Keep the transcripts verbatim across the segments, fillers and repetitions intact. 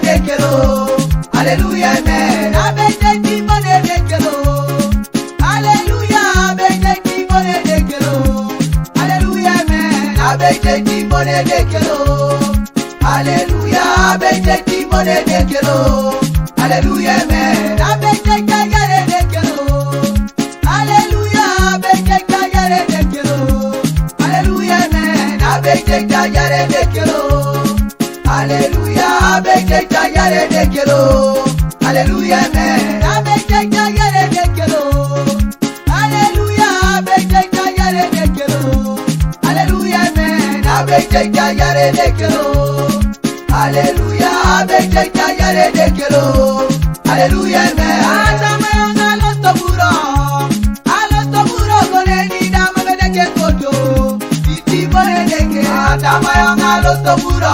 Dekelo. Hallelujah, amen. Abete ti mone dekelo. Hallelujah, abete ti mone dekelo. Hallelujah, amen. Abete ti mone dekelo. Hallelujah, abete ti mone dekelo. Hallelujah, amen. Abete ta yare dekelo. Hallelujah, abete ta yare dekelo. Hallelujah, amen. Abete ta yare dekelo. Hallelujah, abete ta yare dekelo. Hallelujah, amen. Abete ta yare dekelo. Hallelujah, abete ta yare dekelo. Hallelujah, amen. Abete ta yare dekelo. Hallelujah, abete ta yare dekelo. Hallelujah, amen. Adama yonga losto buro. Alosto buro kone ni dama bedeke koto. Iti bone deke. Adama yonga losto buro.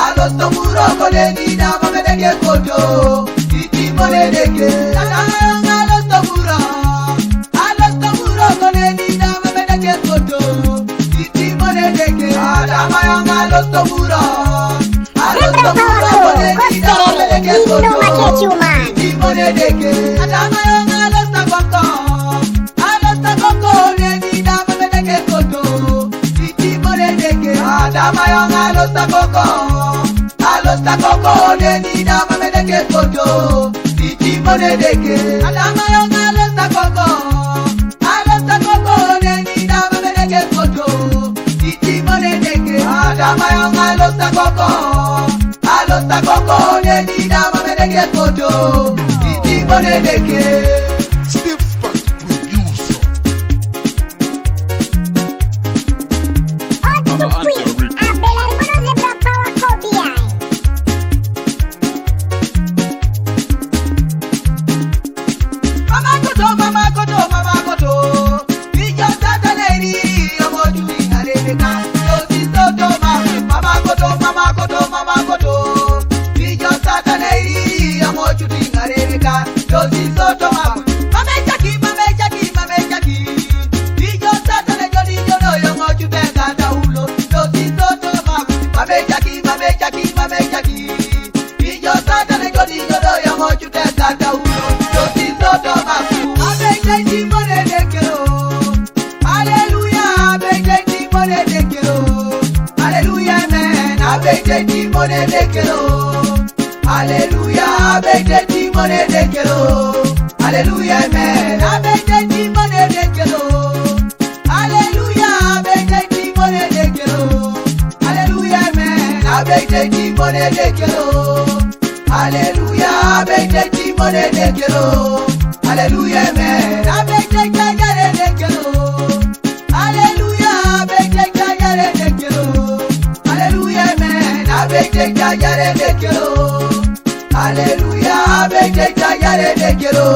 Alosto buro kone ni dama bedeke koto. Iti bone deke. Adama yonga losto buro. Alosto buro kone ni dama bedeke koto. Iti bone deke. Adama yonga losto buro. Alosto buro kone ni dama bedeke koto. Iti bone deke. Adama yonga losto koko. Alosta koko ne ni dama bedeke koto. Iti bone deke. Adama yonga alosta koko. Alosta koko ne ni dama bedeke koto. Iti bone deke. Adama yonga alosta koko. Alosta koko ne ni dama bedeke koto. Iti bone deke. Adama yonga alosta koko. Alosta koko ne ni dama bedeke koto. Iti bone deke. Step Fat Producer. Hot to free. Abela hermano de Brapa wa Kobia. Mama koto, mama koto, mama koto. Ijo Satan eri, omo juni arebeka. Yo si soto ma. Mama koto, mama koto, mama koto. Ijo Satan eri, omo juni arebeka. Yo si soto ma. Mame jaki, mame jaki, mame jaki. Ijo Satan e jodi jodo yo mo jute kata ulo. Yo si soto ma. Mame jaki, mame jaki, mame jaki. Ijo Satan e jodi jodo yo mo jute kata ulo. Yo si soto ma. Mame jaki, mame jaki. Hallelujah, abete ti mone dekelo. Hallelujah, amen. Abete ti mone dekelo. Hallelujah, abete ti mone dekelo. Hallelujah, amen. Abete ti mone dekelo. Hallelujah, abete ti mone dekelo. Hallelujah, amen. Abete ti mone dekelo. Hallelujah, abete ti mone dekelo. Hallelujah, amen. Abete ta yare dekelo. Hallelujah, abete ta yare dekelo. Hallelujah, amen. Abete ta yare dekelo. Hallelujah, abete ta yare dekelo.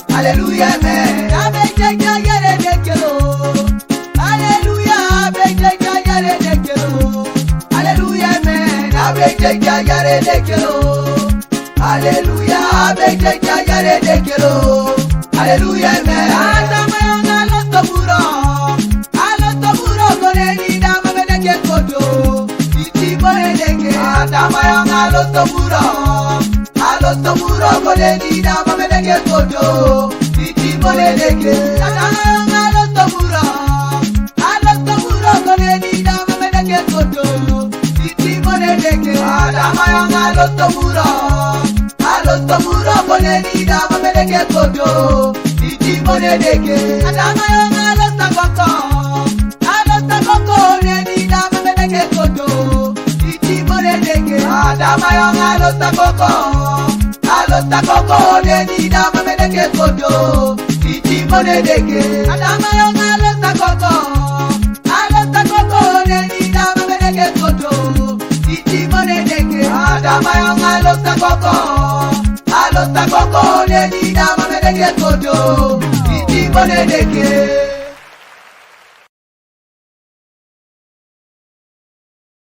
Hallelujah, amen. Abete ta yare dekelo. Hallelujah, abete ta yare dekelo. Hallelujah, amen. Abete ta yare dekelo. Hallelujah, abete ta yare dekelo. Hallelujah, amen. Adama yonga losto buro. Alosto buro kone ni dama bedeke koto. Iti bone deke. Adama yonga losto buro. Alosto buro kone ni dama bedeke koto. Iti bone deke. Adama yonga losto buro. Alosto buro kone ni dama bedeke koto. Iti bone deke. Adama yonga alosto buro. Alosto buro kone ni dama bedeke koto. Iti bone deke. Adama yonga alosta koko. Alosta koko ne ni dama bedeke koto. Iti bone deke. Adama yonga alosta koko. Alosta koko ne ni dama bedeke koto. Iti bone deke. Adama yonga alosta koko. Alosta koko ne ni dama bedeke koto. Iti bone deke. Adama yonga alosta koko. Alosta koko ne ni dama bedeke koto. Iti bone deke.